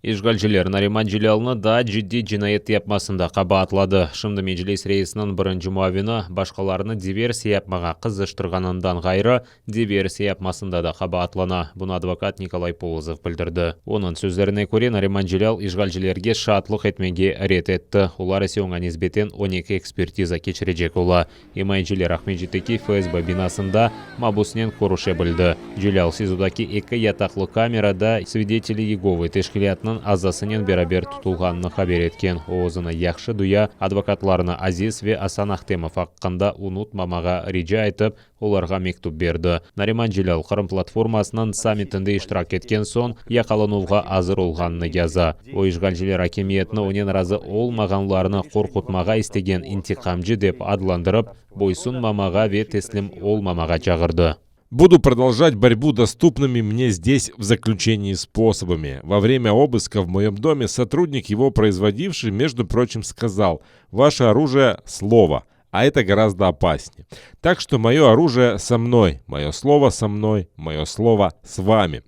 İşğalciler Nariman Celâlnı daa ciddiy cinayet yapmasında qabaatladı. Şimdi Meclis reisiniñ birinci muavini başqalarnı diversiya yapmağa qızıştırğanından ğayrı, diversiya yapmasında da qabaatlana. Bunı advokat Nikolay Polozov bildirdi. Onıñ sözlerine köre, Nariman Celâl işğalcilerge şaatlıq etmege red etti, olar ise oña nisbeten 12 ekspertiza keçirecek ola. İmayeciler Aqmescitteki FSB binasında mabusnen körüşe bildi. Celâl SİZOdaki eki yataqlı kamerada Svideteli Yegovı teşkilâtınıñ azasınen beraber tutulğanını haber etken. O, özüni yahşı duya, advokatlarını Aziz ve Asan Ahtemov aqqında unutmamağa rica etip, olarğa mektüp berdi. Nariman Celâl Qırım platformasınıñ sammitinde iştirak etken soñ yaqalanuvğa azır olğanını yaza. O, işğalciler akimiyetni onen razı olmağanlarnı qorqutmağa istegen intiqamcı dep adlandırıp, boysunmamağa ve teslim olmamağa çağırdı. Буду продолжать борьбу доступными мне здесь в заключении способами. Во время обыска в моем доме сотрудник, его производивший, между прочим, сказал, «Ваше оружие – слово, а это гораздо опаснее. Так что мое оружие со мной, мое слово со мной, мое слово с вами».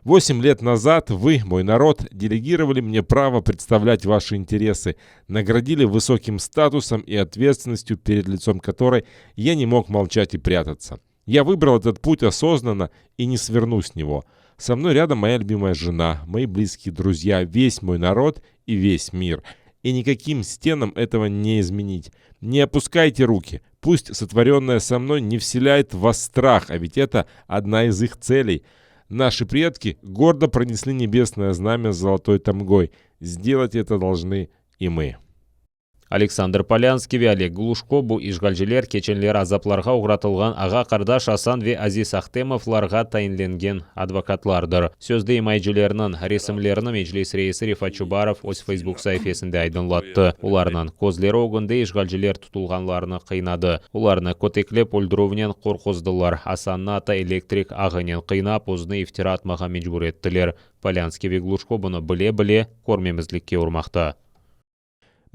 Восемь лет назад вы, мой народ, делегировали мне право представлять ваши интересы, наградили высоким статусом и ответственностью, перед лицом которой я не мог молчать и прятаться. Я выбрал этот путь осознанно и не сверну с него. Со мной рядом моя любимая жена, мои близкие друзья, весь мой народ и весь мир. И никаким стенам этого не изменить. Не опускайте руки. Пусть сотворенное со мной не вселяет в вас страх, а ведь это одна из их целей. Наши предки гордо пронесли небесное знамя с золотой тамгой. Сделать это должны и мы. Aleksandr Polânskiy ve Oleg Gluşko bu işğalciler keçenleri azaplarğa oğratılğan ağa-qardaş Asan ve Aziz Ahtemovlarğa tayinlengen advokatlardır. Sözde imayecilerniñ resimlerini Meclis reisi Refat Çubarov öz Feysbuk saifesinde aydınlattı. Olarnıñ közleri ögünde işğalciler tutulğanlarnı qıynadı. Olarnı köteklep öldürüvnen qorquzdılar, Asannı atta elektrik ağınen qıynap, özüne iftira atmağa mecbur ettiler. Polânskiy ve Gluşko bunı bile-bile körmemizlikke urmaqta.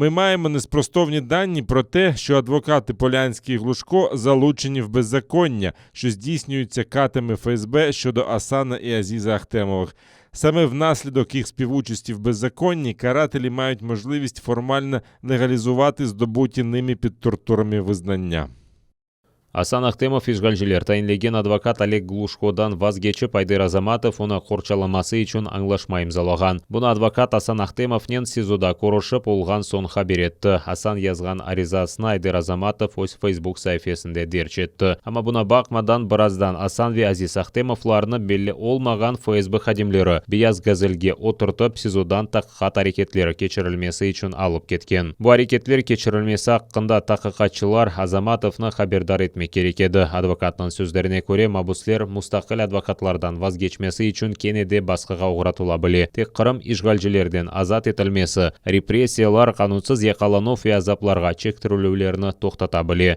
Ми маємо неспростовні дані про те, що адвокати Полянський і Глушко залучені в беззаконня, що здійснюються катами ФСБ щодо Асана і Азіза Ахтемових. Саме внаслідок їх співучасті в беззаконні карателі мають можливість формально легалізувати здобуті ними під тортурами визнання. Asan Ahtemov işğalciler tayinlegen advokat Oleg Gluşkodan vazgeçip, Ayder Azamatov onı qorçalaması içün añlaşma imzalağan. Bunı advokat Asan Ahtemovnen SİZOda körüşip olğan soñ haber etti. Asan yazğan arizasını Ayder Azamatov öz Feysbuk saifesinde derc etti. Amma buna baqmadan, birazdan Asan ve Aziz Ahtemovlarnı belli olmağan FSB hadimleri beyaz Gazelge oturtıp, SİZOdan taqiqat areketleri keçirilmesi içün alıp ketken. Bu areketler keçirilmesi aqqında taqiqatçılar Azamatovnı haberdar etmek kerek edi. Advokatnıñ sözlerine köre, mabusler mustaqil advokatlardan vazgeçmesi içün kene de basqığa oğratıla bile. Tek Qırım işğalcilerden azat etilmesi, repressiyalar, qanunsız yaqalanuv ve azaplarğa çektirilüvlerni toqtata bile.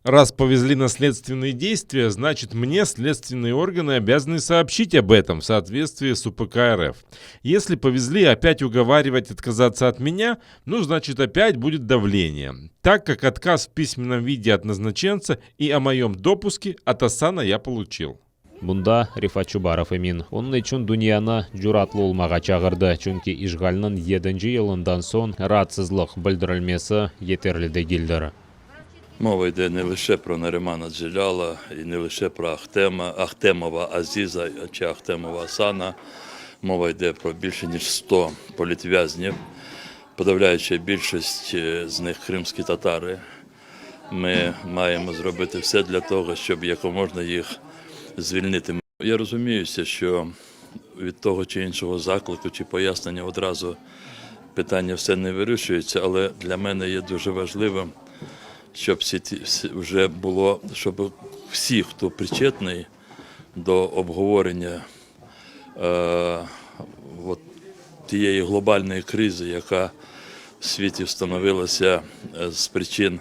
Раз повезли на следственные действия, значит мне следственные органы обязаны сообщить об этом в соответствии с УПК РФ. Если повезли опять уговаривать отказаться от меня, ну значит опять будет давление. Так как отказ в письменном виде от назначенца и о моем допуске от Асана я получил. Bunda Refat Çubarov emin. Onıñ içün dünyanı cüratlı olmağa çağırdı, çünki işğalniñ yedinci yılından soñ raatsızlıq bildirilmesi yeterli degildir. Мова йде не лише про Наримана Джеляла і не лише про Ахтема, Ахтемова Азіза чи Ахтемова Асана. Мова йде про більше ніж 100 політв'язнів. Подавляюча більшість е, з них кримські татари. Ми маємо зробити все для того, щоб якомога їх звільнити. Я розуміюся, що від того чи іншого заклику чи пояснення одразу питання все не вирішується, але для мене є дуже важливим, щоб всі ті всі- вже було, щоб всі, хто причетний до обговорення е, от тієї глобальної кризи, яка в світі встановилася е, з причин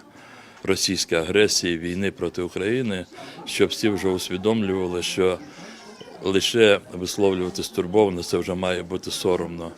російської агресії, війни проти України, щоб всі вже усвідомлювали, що лише висловлювати стурбованість, це вже має бути соромно.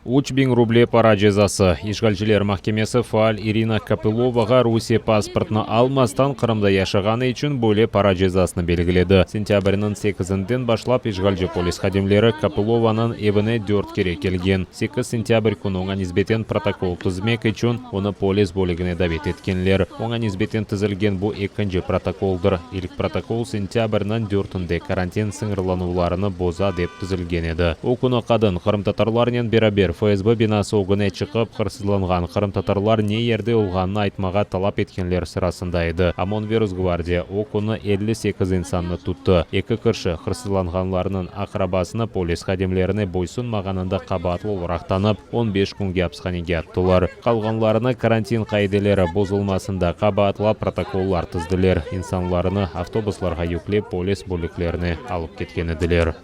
3000 ruble para cezası. İşğalciler mahkemesi faal İrina Kopılovağa Rusiye pasportını almastan Qırımda yaşağanı içün böyle para cezasını belgiledi. Sentâbrniñ sekizinden başlap işğalci polis hadimleri Kopılovanıñ evine dört kere kelgen. 8 sentâbr künü oña nisbeten protokol tizmek içün onı polis bölügine davet etkenler. Oña nisbeten tizilgen bu ekinci protokoldır. İlk protokol sentâbrniñ dörtünde karantin sıñırlanuvlarını boza dep tizilgen edi. O künü qadın, qırımtatarlarnen beraber FSB binası ögüne çıqıp, hırsızlanğan qırımtatarlar ne yerde olğanını aytmağa talap etkenler sırasında edi. OMON ve Rosgvardiya o künü 58 insannı tuttı. Eki kişi, hırsızlanğanlarnıñ aqrabasını polis hadimlerine boysunmağanında qabaatlı olaraq tanıp, 15 künge apishanege attılar. Qalğanlarını karantin qaideleri bozulmasında qabaatlap protokollar tizdiler. İnsanlarnı avtobuslarğa yüklep polis bölüklerine alıp ketken ediler.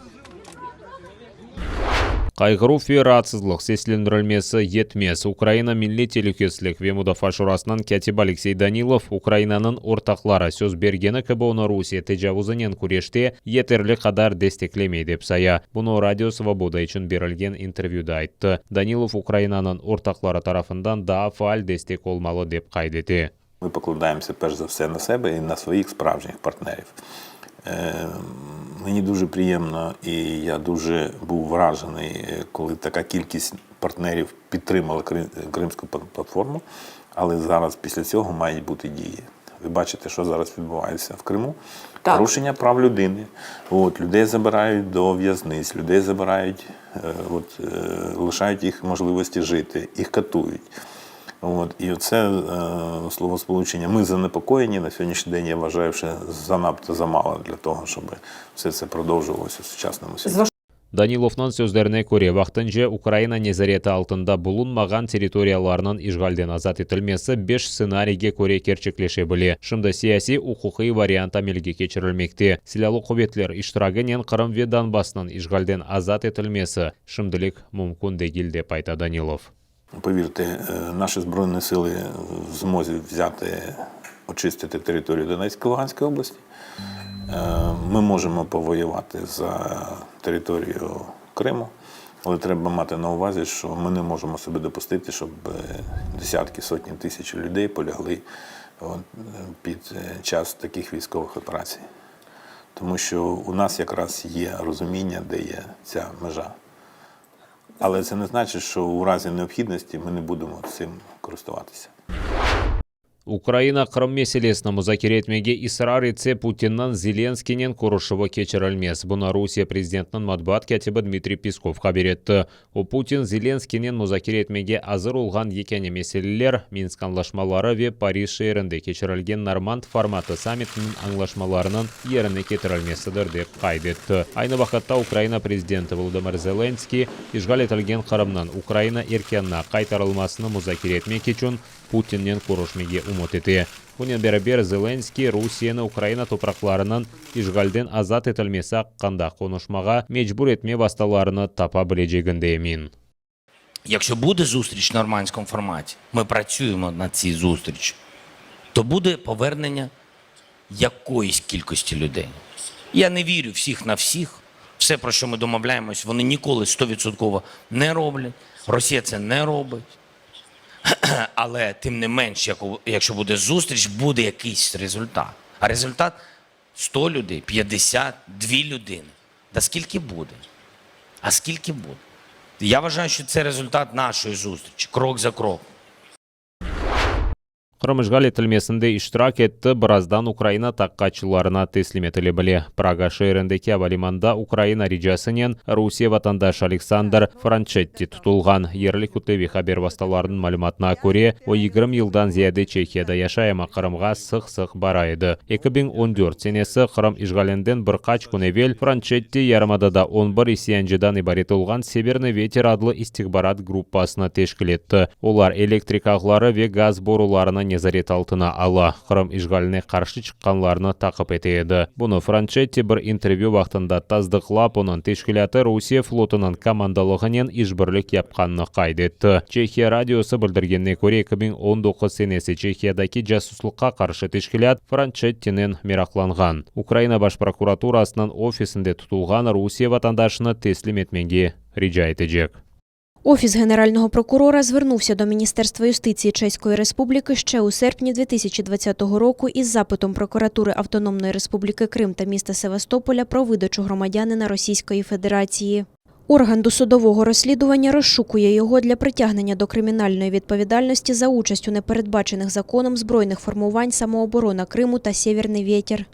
Qayğıruv ve raatsızlıq seslendirilmesi yetmez, Ukraina Milliy telükesizlik ve mudafaa şurasınıñ kâtibi Aleksey Danilov, Ukrainanıñ ortaqları söz bergeni kibi onı Rusiye tecavuzınen küreşte yeterli qadar desteklemey dep saya. Bunı Radio Svoboda içün berilgen intervyüda ayttı. Danilov Ukrainanıñ ortaqları tarafından daa faal destek olmalı dep qayd ete. Mı pokladayemosya perş za vse na sebe i na svoїh spravжніх partnerів. Мені дуже приємно і я дуже був вражений, коли така кількість партнерів підтримала Кримську платформу, але зараз після цього мають бути дії. Ви бачите, що зараз відбувається в Криму. Так. Порушення прав людини. От, людей забирають до в'язниць, людей забирають, от, лишають їх можливості жити, їх катують. От, і оце е, словосполучення ми занепокоєні на сьогоднішній день, я вважаю, що занадто замало для того, щоб все це продовжувалося в сучасному світі. Danilovnıñ sözlerine köre, vaqtınca Ukraina nezareti altında bulunmağan territoriyalarnıñ işğalden azat etilmesi beş stsenariyge köre kerçekleşe bile. Şimdi siyasiy-uquqiy variant amelge keçirilmekte. Silâlı quvetler iştiraginen Qırım ve Donbassnıñ işğalden azat etilmesi şimdilik mümkün degil, dep ayta Danilov. Повірте, наші Збройні сили в змозі взяти, очистити територію Донецької Луганської області. Ми можемо повоювати за територію Криму, але треба мати на увазі, що ми не можемо собі допустити, щоб десятки, сотні тисяч людей полягли під час таких військових операцій. Тому що у нас якраз є розуміння, де є ця межа. Але це не значить, що у разі необхідності ми не будемо цим користуватися. Ukraina Qırım meselesini muzakere etmege israr etse, Putinniñ Zelenskiynen körüşüvi keçirilmez. Bunı Rusiye prezidentiniñ matbuat kâtibi Dmitriy Peskov haber etti. O, Putin Zelenskiynen muzakere etmege azır olğan yekâne meseleler, Minsk añlaşmaları ve Paris şeerinde keçirilgen Normand formatı sammitiniñ añlaşmalarınıñ yerine ketirilmesidir, dep qayd etti. Aynı vaqıtta Ukraina prezidenti Volodımır Zelenskıy, işğal etilgen Qırımnıñ Ukraina erkânına qaytarılmasını muzakere etmek içün Putinnen körüşmege ümüt ete. Bunen beraber, Zelenskıy, Rusiyeni Ukraina topraqlarınıñ işğalden azat etilmesi aqqında qonuşmağa mecbur etme vastalarını tapa bileceginde emin. Якщо буде зустріч в нормандському форматі, ми працюємо над цією зустріччю, то буде повернення якоїсь кількості людей. Я не вірю всіх на всіх. Все, про що ми домовляємось, вони ніколи 100% не роблять. Росія це не робить. Але тим не менш, якщо буде зустріч, буде якийсь результат. А результат 100 людей, 52 людини. Та скільки буде? А скільки буде? Я вважаю, що це результат нашої зустрічі, крок за кроком. Qırım işğal etilmesinde iştirak etti, birazdan Ukraina taqiqatçılarına teslim etile bile. Praga şeerindeki ava limanında Ukraina ricasınen Rusiye vatandaşı Aleksandr Françetti tutulğan. Yerli kütleviy haber vastalarınıñ malümatına köre, o 20 yıldan ziyade Çehiyada yaşay, amma Qırımğa sıq-sıq bara edi. 2014 senesi Qırım işğalinden bir qaç kün evel Françetti yarımadada 11 isyancıdan ibaret olğan Severnıy veter adlı istihbarat gruppasını teşkil etti. Olar elektrik ağları ve gaz borularını nezaret altına ala, Qırım işğaline qarşı çıqqanlarnı taqip ete edi. Bunı Françetti bir intervyü vaqtında tasdıqlap, onıñ teşkilâtı Rusiye flotunıñ komandalığınen işbirlik yapqanını qayd etti. Çehiya radiosı bildirgenine köre, 2019 senesi Çehiyadaki casuslıqqa qarşı teşkilât Françettinen meraqlanğan. Ukraina Baş prokuraturasınıñ ofisinde tutulğan Rusiye vatandaşını teslim etmege rica etecek. Офіс генерального прокурора звернувся до Міністерства юстиції Чеської Республіки ще у серпні 2020 року із запитом прокуратури Автономної Республіки Крим та міста Севастополя про видачу громадянина Російської Федерації. Орган досудового розслідування розшукує його для притягнення до кримінальної відповідальності за участь у непередбачених законом збройних формувань самооборона Криму та Сєвєрний вєтір.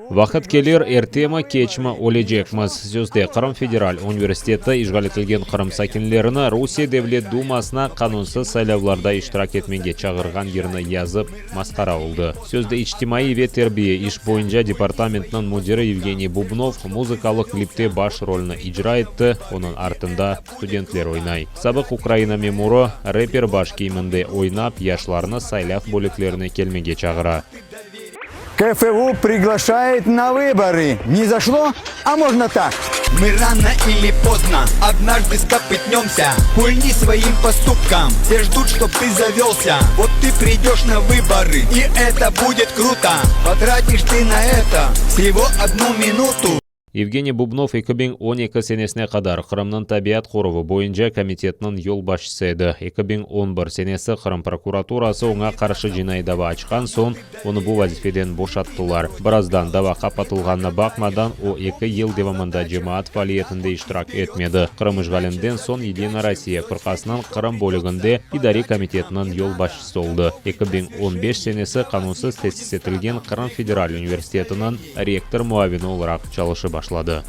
Vaqıt kelir, ertemi, keçmi ölecekmiz. Sözde Qırım federal universiteti işğal etilgen Qırım sakinlerini Rusiye Devlet dumasına qanunsız saylavlarda iştirak etmege çağırğan yırnı yazıp, masqara oldı. Sözde içtimaiy ve terbiye iş boyunca departamentniñ müdiri Yevgeniy Bubnov muzıkalı klipte baş rolni icra etti, onıñ artında studentler oynay. Sabıq Ukraina memurı, reper baş kiyiminde oynap, yaşlarnı saylav bölüklerine kelmege çağıra. КФУ приглашает на выборы. Не зашло? А можно так. Мы рано или поздно однажды скопытнемся Пульни своим поступком, все ждут, чтоб ты завелся Вот ты придешь на выборы, и это будет круто Потратишь ты на это всего одну минуту Yevgeniy Bubnov 2012 senesine qadar Qırımnıñ tabiat qoruvı boyunca komitetiniñ yolbaşçısı edi. 2011 senesi Qırım prokuraturası oña qarşı cinaiy dava açqan soñ, onı bu vazifeden boşattılar. Birazdan dava qapatılğanına baqmadan, o, eki yıl devamında cemaat faaliyetinde iştirak etmedi. Qırım işğalinden soñ Yedina Rossiya fırqasınıñ Qırım bölüginde idare komitetiniñ yolbaşçısı oldı. 2015 senesi qanunsız tesis etilgen Qırım federal universitetiniñ rektor muavini olaraq çalışıp başladı.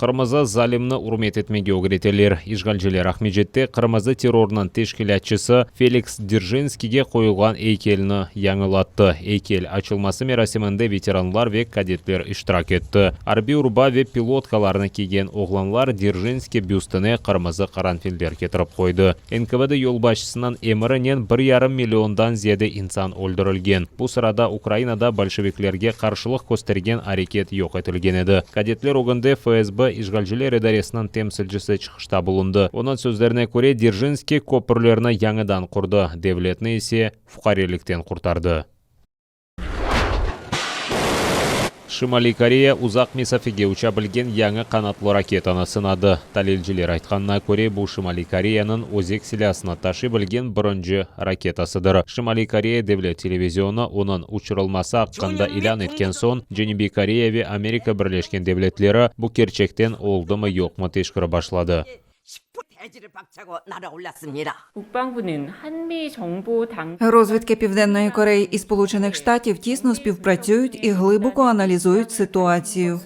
Qırmızı zalimni ürmet etmege ögreteler. İşğalciler Aqmescitte qırmızı terrornıñ teşkilâtçısı Feliks Dzerjinskiyge qoyulğan eykelni yañılattı. Eykel açılması merasiminde veteranlar ve kadetler iştirak etti. Arbiy urba ve pilotkalarnı kiygen oğlanlar Dzerjinskiy büstüne qırmızı qaranfiller ketirip qoydı. NKVD yolbaşçısınıñ emirinen bir yarım milliondan ziyade insan öldürilgen. Bu sırada Ukrainada bolşeviklerge qarşılıq köstergen areket yoq etilgen edi. Kadetler ögünde FSB işğalciler idaresiniñ temsilcisi çıqışta bulundı. Onıñ sözlerine köre, Dzerjinskiy köpürlerni yañıdan qurdı, devletni ise fuqarelikten qurtardı. Şimaliy Koreya uzaq mesafege uça bilgen yañı qanatlı raketanı sınadı. Talilciler aytqanına köre, bu Şimaliy Koreyanıñ özek silâsını taşıy bilgen birinci raketasıdır. Şimaliy Koreya devlet televizionı onıñ uçurılması aqqında ilân etken soñ, Cenübiy Koreya ve Amerika Birleşken Devletleri bu kerçekten oldımı-yoqmı teşkirip başladı. Розвідки Південної Кореї і Сполучених Штатів тісно співпрацюють і глибоко аналізують ситуацію.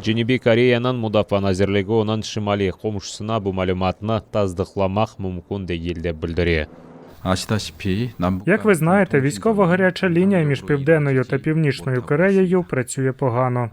Cenübiy Koreyanıñ Mudafaa nazirligi onıñ şimaliy qomşusına bu malümatnı tasdıqlamaq mümkün degil dep bildire. Як ви знаєте, військова гаряча лінія між Південною та Північною Кореєю працює погано.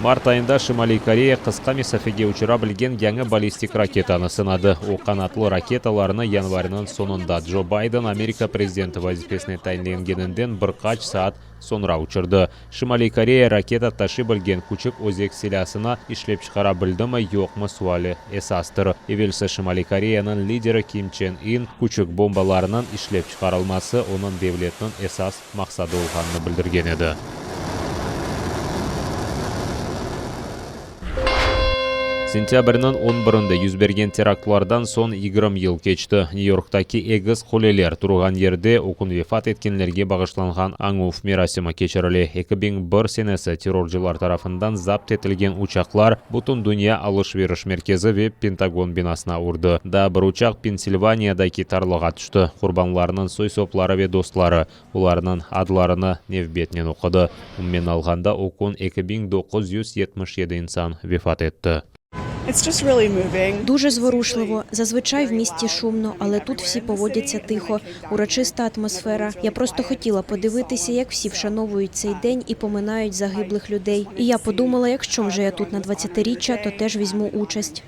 Mart ayında Şimaliy Koreya qısqa mesafege uçura bilgen yañı ballistik raketanı sınadı. O, qanatlı raketalarnı yanvarniñ soñunda Co Bayden Amerika prezidenti vazifesine tayinlengeninden bir qaç saat soñra uçurdı. Şimaliy Koreya raketa taşıy bilgen küçük özek silâsını işlep çıqara bildimi, yoqmı suali esastır. Evelsi Şimaliy Koreyanıñ lideri Kim Çen In, küçük bombalarnıñ işlep çıqarılması onıñ devletiniñ esas maqsadı olğanını bildirgen edi. Sentâbrniñ on birinde yüz bergen teraktlardan soñ 20 yıl keçti. Nyü-Yorktaki Egiz quleler turğan yerde o kün vefat etkenlerge bağışlanğan añuv merasimi keçirile. 2001 senesi terrorcılar tarafından zapt etilgen uçaqlar Bütündünya alış-veriş merkezi ve Pentagon binasına urdı. Daa bir uçaq Pensilvaniyadaki tarlağa tüşti. Qurbanlarnıñ soy-sopları ve dostları olarnıñ adlarını nevbetnen oqudı. Umumen alğanda, o kün 2977 insan vefat etti. Дуже зворушливо. Зазвичай в місті шумно, але тут всі поводяться тихо. Урочиста атмосфера. Я просто хотіла подивитися, як всі вшановують цей день і поминають загиблих людей. І я подумала, якщо вже я тут на 20-річчя, то теж візьму участь.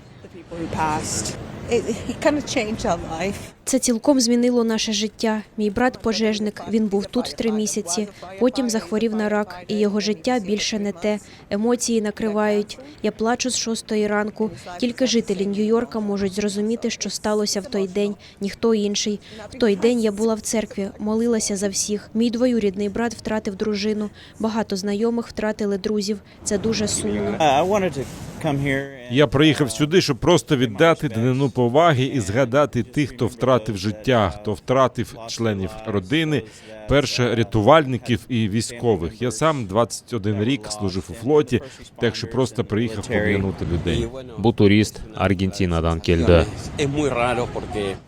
Це цілком змінило наше життя. Мій брат пожежник. Він був тут три місяці. Потім захворів на рак, і його життя більше не те. Емоції накривають. Я плачу з шостої ранку. Тільки жителі Нью-Йорка можуть зрозуміти, що сталося в той день. Ніхто інший. В той день я була в церкві, молилася за всіх. Мій двоюрідний брат втратив дружину. Багато знайомих втратили друзів. Це дуже сумно. Я приїхав сюди, щоб просто віддати данину поваги і згадати тих, хто втратив життя, хто втратив членів родини, перше рятувальників і військових. Я сам 21 рік служив у флоті, так що просто приїхав пом'янути людей. Bu turist Argentinadan keldi.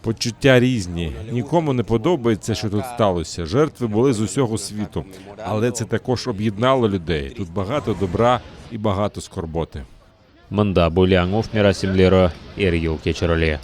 Почуття різні. Нікому не подобається, що тут сталося. Жертви були з усього світу, але це також об'єднало людей. Тут багато добра і багато скорботи. Mında böyle añuv merasimleri er yıl keçirile.